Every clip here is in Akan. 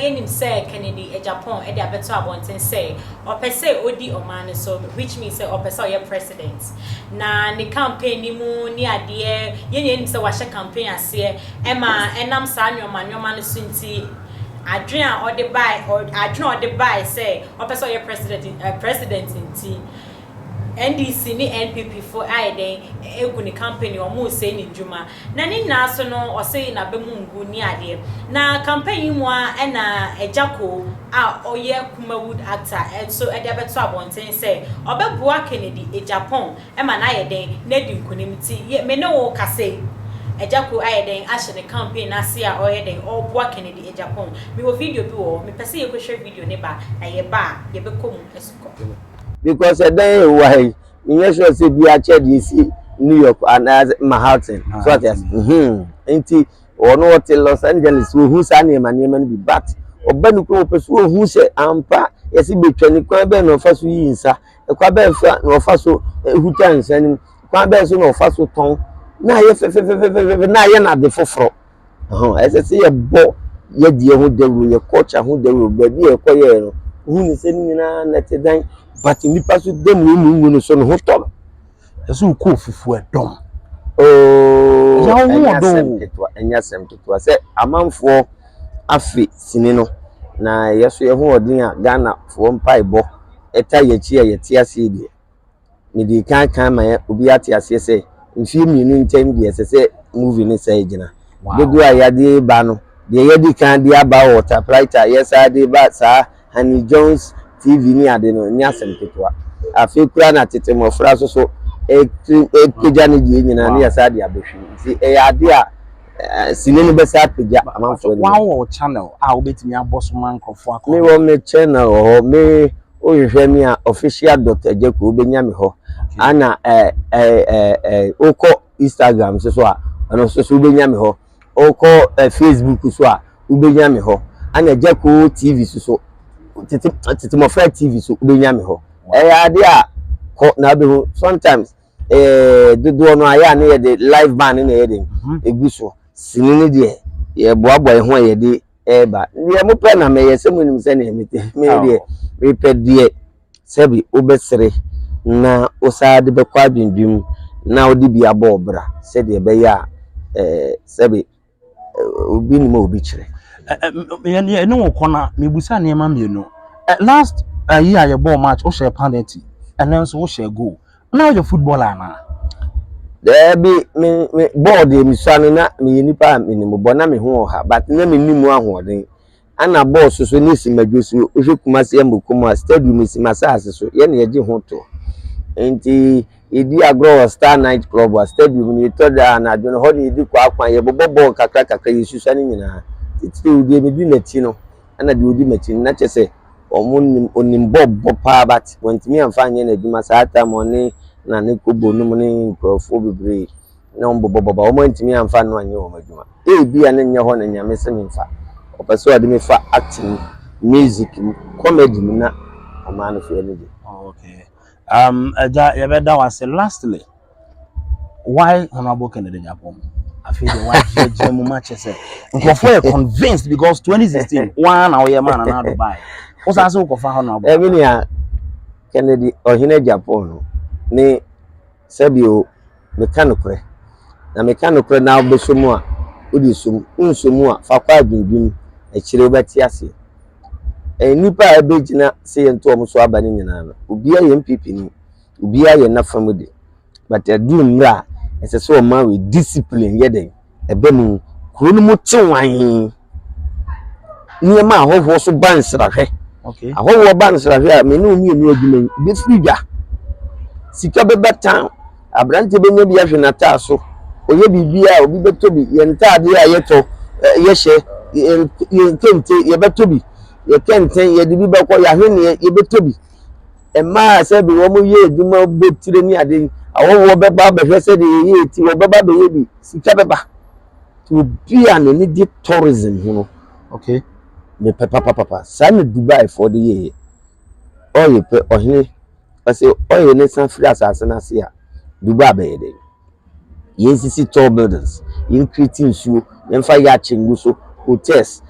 Yɛnim sɛ Kennedy Agyapong de abɛto abɔnten sɛ ɔpɛ sɛ ɔdi ɔman no so, which means sɛ ɔpɛ sɛ ɔyɛ president. Na ne campaign no mu ne adeɛ, yɛn nyinaa nim sɛ wahyɛ campaign aseɛ ɛma ɛnam saa nneɛma nneɛma no so nti, adwene a ɔde bae, adwene a ɔde bae sɛ ɔpɛ sɛ ɔyɛ president nti, NDC ne NPP fo ayɛ dɛn egu ne campaign, wɔn resɛe ne ndwuma. Na ne nyinaa so no, ɔsɛ n'abɛmu ngu ne adeɛ. Na campaign yi mu a, ɛna Agya Koo a ɔyɛ Kumawood actor ɛnso ɛde abɛto abɔnten sɛ ɔbɛboa Kennedy Agyapong ɛma n'ayɛ dɛn n'adi nkunim. Ti yɛ me ne wo kasa yi, Agya Koo ayɛ dɛn ahyɛ ne campaign n'ase a ɔyɛ dɛn ɔreboa Kennedy Agyapong. Mewɔ video bi wɔ hɔ, mepɛ sɛ yɛkɔhwɛ video ne ba na yɛba a, yɛbɛkɔ mu ɛsokɔ. Because ɛdan yɛ wɔ ha yi, nyɛ sure sɛ bi akyɛ de esi New York anaasɛ Manhattan so ate ase. Nti ɔno ɔte Los Angeles, ohu saa nneɛma nneɛma no bi, but ɔba ne kurom, ɔpɛ so ohu sɛ ampa yɛsi betwa ne kwan bɛn na ɔfa so yi nsa, kwan bɛn fa na ɔfa so ehuta nsa no mu, kwan bɛn so na ɔfa so tɔn na ayɛ fɛfɛfɛfɛfɛ na ayɛ n'ade foforɔ. Ɛsɛ sɛ yɛbɔ yɛdeɛ ho dawuro, yɛ culture ho dawuro. Baabi a yɛkɔ yɛɛ no, ohun ne sɛ ne nyinaa nɛte dan, but nipa so dam mu mu no so ne ho tɔ no. Ɛsɛ wokɔ fufu ɛdɔm. Ooo. Ɛyɛ wo ho Ɛnyɛ ɔdɔ asɛm o. ketewa, ɛnyɛ asɛm ketewa sɛ amanfoɔ afe sini no na yɛ so yɛ ho ɔden a Ghanafoɔ mpaebɔ ɛta yɛn akyi a yɛte aseɛ deɛ, mede kan kan ma yɛ obi ate aseɛ sɛ mfie 2 nkyɛn deɛ, ɛsɛ sɛ movie ne sɛ gyina dodoɔ a yɛde ba no deɛ, yɛdi kan de aba wɔ typewriter, yɛsaa de ba saa Honey Jones TV ne ade no, nyɛ asɛm ketewa. Afei kura na tete mmɔfra so so ɛpagya ne deɛ nyinaa ne yɛsaa de abɛhwɛ, nti ɛyɛ ade a sini no bɛsa apagya amanfoɔ anim. Wɔn wɔ channel a wobɛtumi abɔ so ma nkurɔfoɔ akɔ? Mewɔ me channel wɔ hɔ. Me wohwehwɛ me a, official.agyako, wobɛnya me hɔ. Ana ɛ ɛ ɛ ɛ wokɔ Instagram so so a, ɔno nso so wobɛnya me hɔ. Wokɔ Facebook so a, wobɛnya me hɔ. Ana Agyako TV so so, Tete Tete Mmɔfra TV so, wobɛnya me hɔ. Ɛyɛ ade a kɔ na wobɛhu. Sometimes dodoɔ no ayɛ a ne yɛde live band ne na yɛde egu so. Sini no deɛ, yɛboaboa yɛn ho a yɛde ɛɛba deɛ mopɛ na mɛyɛ sɛ monim sɛnea mete. Me deɛ, mepɛ deɛ sɛbi wobɛsere na wosaa de bɛkɔ adwendwen na wode bi abɔ wo bra, sɛdeɛ ɛbɛyɛ a sɛbi obi nim a obi kyerɛ. Yɛne wo kɔ na mebusa nneɛma mmienu. Last yi a yɛbɔɔ match, wohyɛ penalty, ɛnɛ nso wohyɛ goal. Na woyɛ footballer anaa? Daabi, me bɔɔl deɛ, mesua no na meyɛ nipa a menim bɔ na me ho wɔ ha, but na menim mu ahoɔden. Ana bɔɔl so so ne si madwo so. Wohwɛ Kumase Amokom a, stadium si m'asase so, yɛne yɛgye ho to, nti yɛdi agorɔ wɔ Star Night Club a stadium no yɛtɔ da anadwo no hɔ de yɛdi kɔ akwan, yɛbobɔ bɔɔl kakra kakra, yɛsusua no nyinaa. Titiri deɛ medi n'akyi no, ɛna deɛ odi m'akyi no na kyerɛ sɛ ɔmo nim, onim bɔɔl bɔ paa, but wɔntumi amfa anyɛ n'adwuma saa time. Ɔne na ne kobo nom ne nkurɔfoɔ bebree na wɔn bobɔ bɔba, wɔn antumi amfa no anyɛ wɔn adwuma. Ebi a ne nyɛ hɔ na Nyame sɛ me nfa, ɔpɛ sɛ ɔde me fa acting, music mu, comedy mu, na ɔmaa no so ani gye. Okay. Agya, yɛbɛda wo ase. Lastly, why Honorable Kennedy Agyapong? Afei deɛ wagyegye mu ma kyɛ sɛ nkurɔfoɔ yɛ convinced because 2016 waa na woyɛ maa Nana Addo baeɛ. Wosan sɛ wokɔfa Honorable. Ɛmi nea Kennedy Ɔhene Agyapong no ne sɛbio meka nokorɛ na meka nokorɛ na wobɛsɔ mu a, wode som wonsɔ mu a, fa kɔ adwendwen akyire, wobɛte aseɛ. Nnipa a ɛbɛgyina sɛ yɛnto wɔn so aba no nyinaa no, obiara yɛ NPP ni, obiara yɛ n'afa mu de, but ɛduru mmerɛ a ɛsɛ sɛ ɔma wɔ discipline yɛ den ɛbɛ mu, kuro no mu te wan, nneɛma ahɔhoɔ so ba nsrahwɛ. Ahɔhoɔ ba nsrahwɛ a, mene wo mmienu adwuma yi bɛfiri dwa, sika bɛba town, aberante bɛnya bi ahwɛ n'ataa so, ɔyɛ biribi a obi bɛtɔ bi, yɛn ntaadeɛ a yɛtɔ yɛhyɛ yɛn kente yɛbɛtɔ bi, yɛ kɛntɛn yɛde bi bɛkɔ, yɛahweneɛ yɛbɛtɔ bi, mmaa a sɛbi wɔn yɛ adwuma bɔ tire ne ade, ahɔhoɔ bɛba abɛhwɛ sɛdeɛ yɛyɛ ti, wɔbɛba abɛyɛ bi, sika bɛba. Obi a n'ani gye tourism ho no, mepɛ papapapa. Saa na Dubai foɔ de yɛyɛ ɔyɛ pɛ ɔhene ɔsɛ ɔyɛ ne san firi asase n'ase a, Dubai bɛyɛ dɛ yɛn sisi tall buildings, yɛn create nsuo, yɛn fa yacht ngu so, hotels.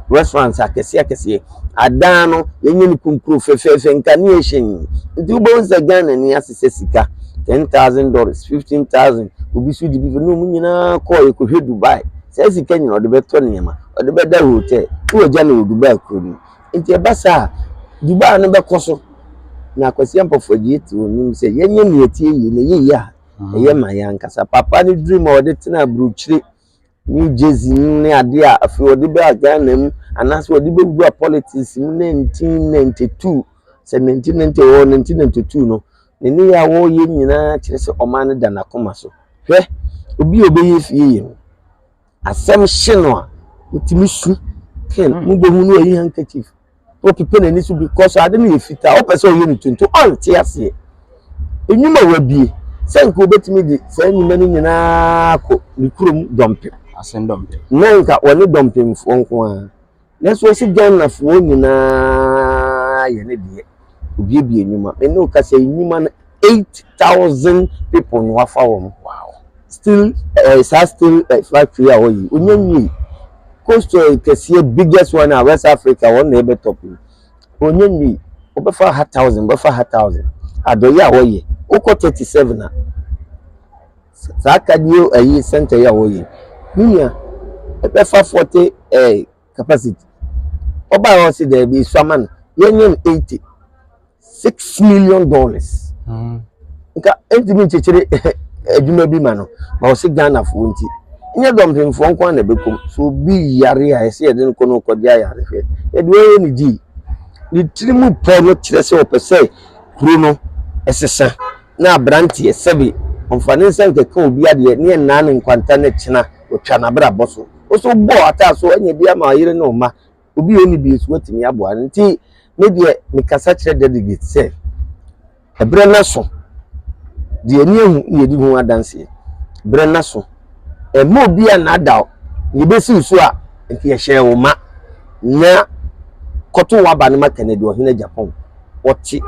Restaurants akɛseɛ akɛseɛ. Adan no yɛnyɛ no kunkuro fɛfɛɛfɛ, nkanea hyɛn. Nti wobɛhu sɛ Ghana ni asesɛ sika $10,000, 15,000, obi so de bi na wɔn nyinaa kɔɔ yɛkɔhwɛ Dubai. Saa sika nyinaa ɔde bɛtɔ nneɛma, ɔde bɛda hotel, na wagya no wɔ Dubai kuro no mu. Nti ɛba saa a, Dubai no bɛkɔ so. Na Akwasi Ampofo agye te wɔn nim sɛ yɛnyɛ nea ɛtie yie na ɛyɛ yie a ɛyɛ ma yɛn ankasa. Papa no dream a ɔde tena aburokyire, New Jersey mu ne adeɛ a afei ɔde baa Ghana mu anaasɛ ɔde bɛwura politics mu 1992, sɛ 1990 or 1992 no, ne nneyɛɛ a wɔreyɛ nyinaa kyerɛ sɛ ɔman no da n'akoma so. Hwɛ, obi a ɔbɛyɛ fie yie no, asɛm hye no a, ɔtumi su. Ken, mobɛhu no ayi handkerchief na ɔpepa n'ani so because ade no yɛ fitaa, ɔpɛ sɛ ɔyɛ no tuntum, ɔnte aseɛ. Nnwuma a wabue sɛ nka obetumi de saa nnwuma no nyinaa akɔ ne kurom Dɔmpem. Asen Dɔmpem. Na nka wɔne Dɔmpemfoɔ nko ara. Nanso ɔsi Ghanafoɔ nyinaa yɛ ne deɛ. Obiebie nnwuma. Me ne wo kasa yi, nnwuma no 8,000 people na wafa wɔn. Wow. Steel saa steel factory a wɔyi, onye nwie. Coastal kɛseɛ, biggest one a West Africa wɔn na ɛbɛ top yi. Onye nwie. Wɔbɛfa ha thousand, wɔbɛfa ha thousand. Adɔyɛ a wɔyɛ. Wokɔ 37 a, saa cardio ayi center yi a wɔyɛ. Ne nua, ɛbɛfa 40 capacity. Ɔbaa hɔ sɛ daabi esu ama no. Yɛnyɛ no $86 million. Nka ntumi nkyekyere adwuma bi ma no. Ma ɔsɛ Ghanafoɔ nti. Nyɛ Dɔmpemfoɔ nko ara na ɛbɛkɔm. So obi yare a ɛsɛ yɛde no kɔ no kɔgye ayarehwɛ. Yɛde wɔyɛ ne gyi. Ne tiri mu pɔ no kyerɛ sɛ ɔpɛ sɛ kuro no ɛsesa na aberanteɛ sɛbi ɔmfa ne nsa nkeka obi adeɛ ne ɛnaa ne nkwanta ne kyena ɔtwa n'abrabɔ so. Wo so bɔ ataa so anya bi ama ɔyere ne ɔma obi a ɔnni bi nso watumi aboa no. Nti me deɛ mekasa kyerɛ delegate sɛ ɛberɛ no so deɛ ani ahu ne yɛdi ho adanseɛ. Berɛ no so ɛma obi a n'ada wo na yɛbɛsi so a nti yɛhyɛ wo ma na kɔto w'aba no ma Kennedy Ɔhene Agyapong. Ɔte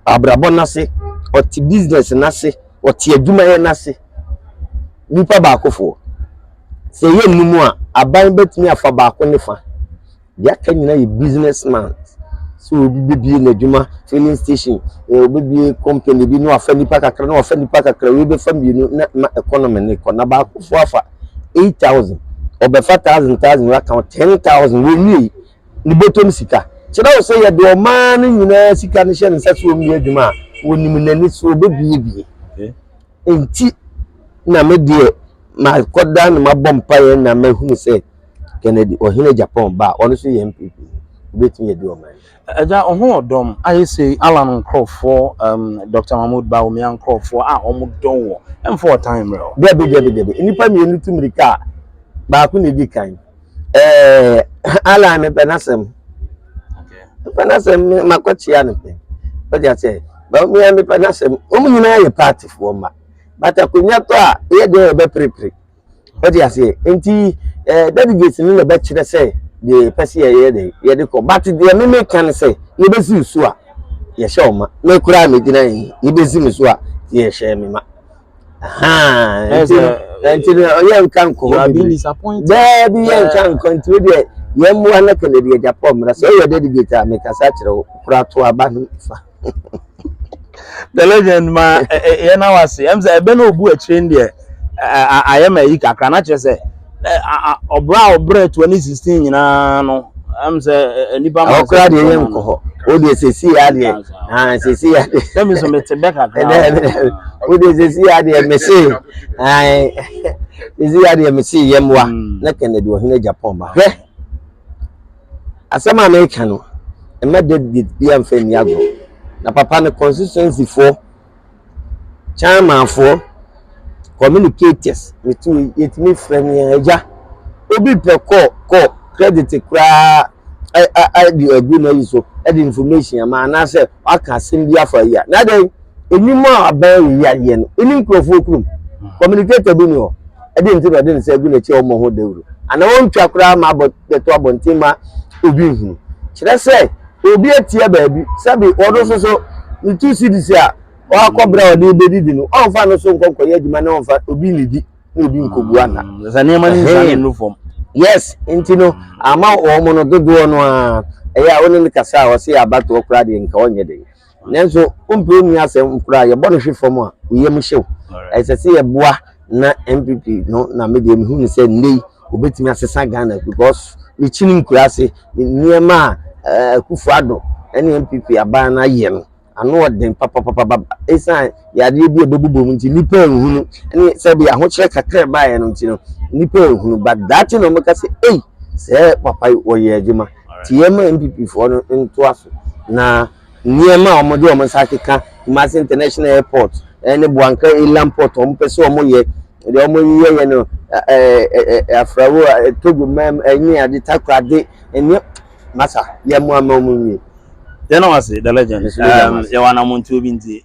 abrabɔ n'ase, ɔte business n'ase, ɔte adwumayɛ n'ase. Nipa baakofoɔ sɛ ɛyɛ nnum a, aban bɛtumi afa baako ne fa. Deɛ aka nyinaa yɛ business man. Sɛ obi bɛbie n'adwuma filling station, obɛbie company bi na wafa nipa kakra na wafa nipa kakra, wei bɛfa mmienu na ma economy ne kɔ. Na baakofoɔ afa 8,000, ɔbɛfa thousand thousand waka ho 10,000, wɔnwie ne bɔtɔm sika. Kyerɛ wo sɛ yɛde ɔman no nyinaa sika no hyɛ ne nsa sɛ ɔmmie adwuma a, wɔnim n'ani so ɔbɛbiebie. Nti na me deɛ makɔda na mabɔ mpaeɛ na mahunu sɛ Kennedy Ɔhene Agyapong ba a ɔno nso yɛ NPP, obɛtumi adi ɔman no. Agya, ɔho ɔdɔm ayɛ sɛ Alan nkurɔfoɔ, Dr Mahmood Bawumia nkurɔfoɔ a wɔn dɔ wɔ ɛmfa ɔtan mmerɛ hɔ. Dabi, dabi, dabi. Nnipa mmienu tu mirika a, baako na edi kan. Alan mepɛ n'asɛm. Mepɛ n'asɛm, makɔkyea no pɛ. Ɔde asɛ Bawumia mepɛ n'asɛm. Wɔn nyinaa yɛ paatifoɔ mma. But akonnwa tɔ a, ɛyɛ deɛ yɛbɛperepere. Ɔde aseɛ nti delegates no na ɛbɛkyerɛ sɛ deɛ yɛpɛ sɛ yɛyɛ de yɛde kɔ. But deɛ meme ka no sɛ yɛbɛsi so a yɛhyɛ ɔma. Me koraa megyina yi, yɛbɛsi me so a yɛhyɛ me ma. Nti no ɔyɛ nka nkɔ hɔ bebree. Daabi, yɛ nka nkɔ. Nti wo deɛ yɛn mmoa na Kennedy Agyapong mmra. Sɛ ɔyɛ delegate a, mekasa kyerɛ wo koraa to aba no fa. The legend ma yɛn na wase sɛ ɛbɛ na obu akyire no deɛ ayɛ ma yi kakra na kyerɛ sɛ ɔbrɛ a ɔbrɛ 2016 nyinaa no sɛ nipa ma. Ɔkora deɛ yɛn nkɔ hɔ o deɛ sɛsi ya deɛ sɛsi ya deɛ. Sɛmi so mete bɛ kakra. O deɛ sɛsi ya deɛ mese sɛsi ya deɛ mese yɛn mmoa na Kennedy Ɔhene Agyapong ba. Hwɛ, asɛm a meka no, ɛmɛ delegate bi amfa nni agorɔ. Na papa no constituency foɔ, chairmanfoɔ, communicators metu yɛtumi frɛ me agya obi pɛ kɔ kɔ credit koraa ɛde agu n'ayi so ɛde information ama anaasɛ waka asɛm bi afa yi a na dɛn enim a aban yi ayɛ no enim nkurɔfoɔ kurom communicator bi ni hɔ ɛde nti na ɔde ne nsa agu n'akyi a ɔmmɔ ho dawuro anaa ɔntwa koraa ma abɔ bɛto abɔnten ma obi nhunu kyerɛ sɛ obi atia baabi sɛbi ɔno nso so ne 2 cedis a wakɔ berɛ a ɔde bɛdidi no, ɔmfa no so nkɔ nkɔyɛ adwuma na ɔmfa obi nnidi na obi nkɔbu ana. Sɛ nneɛma no nsa ne nnu fam. Yes, nti no ama wɔn no dodoɔ no ara ɛyɛ a wɔne no kasa a ɔse abatoɔ koraa deɛ nka ɔnyɛ den. Nanso wompɛ onni asɛm koraa yɛbɔ no hwe fam a wo yam hye wo. Ɛsɛ sɛ yɛboa na NPP no na me deɛ mehu no sɛ nnɛ yi wɔbɛtumi asesa Ghana because mekyini nkuraase nneɛma a Akufo Addo ne NPP aban no ayɛ no ano ɔden papapapapa ɛsiane yadeɛ bi a ɛbɛbobɔ mu nti nnipa nhunu ne sɛbi ahokyerɛ kakra ɛbaeɛ no nti no nnipa nhunu but daakye na wɔbɛka sɛ ei sɛ papa yi wɔyɛ adwuma nti yɛma NPP foɔ no ntoa so na nneɛma a wɔde wɔn nsa akeka Kumasi International Airport ɛne Boankra Inland Port wɔn pɛ sɛ wɔn yɛ deɛ wɔn yɛ yɛ no ɛɛ ɛɛ Afrawo Togo mɛm ɛne ade Takoradi ɛne masa yɛ mo ama wɔn nwie. Yɛn na wase the legend. Yɛwɔ anamontuo bi nti.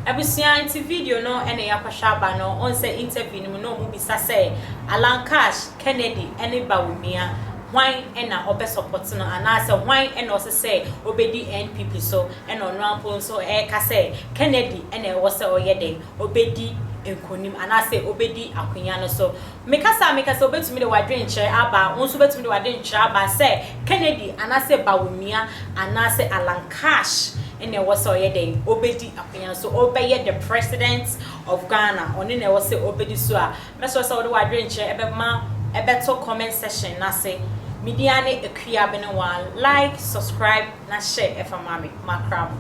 Abusua nti video no na yɛakɔhwɛ aba no, wohu sɛ interview no mu na ɔmo bisa sɛ Alan Cash, Kennedy ne Bawumia hwan na ɔbɛ support no anaasɛ hwan na ɔsɛ sɛ ɔbɛdi NPP so, ɛna ɔno ara mpo nso ɛreka sɛ Kennedy na ɛwɔ sɛ ɔyɛ dɛn, ɔbɛdi nkonim anaasɛ ɔbɛdi akonya no so. Me kasa a meka sɛ wobɛtumi de w'adwenkyerɛ aba, wo nso wobɛtumi de w'adwenkyerɛ aba sɛ Kennedy anaasɛ Bawumia anaasɛ Alan Cash na ɛwɔ sɛ ɔyɛ dɛn, ɔbɛdi akonya no so, ɔbɛyɛ the president of Ghana, ɔno na ɛwɔ sɛ ɔbɛdi so a, mɛsrɛ sɛ wode w'adwenkyerɛ ɛbɛma, ɛbɛto comment section no ase. Me din ara ne Akua Abenewaa, like, subscribe na share ɛfa ma me, makra mo.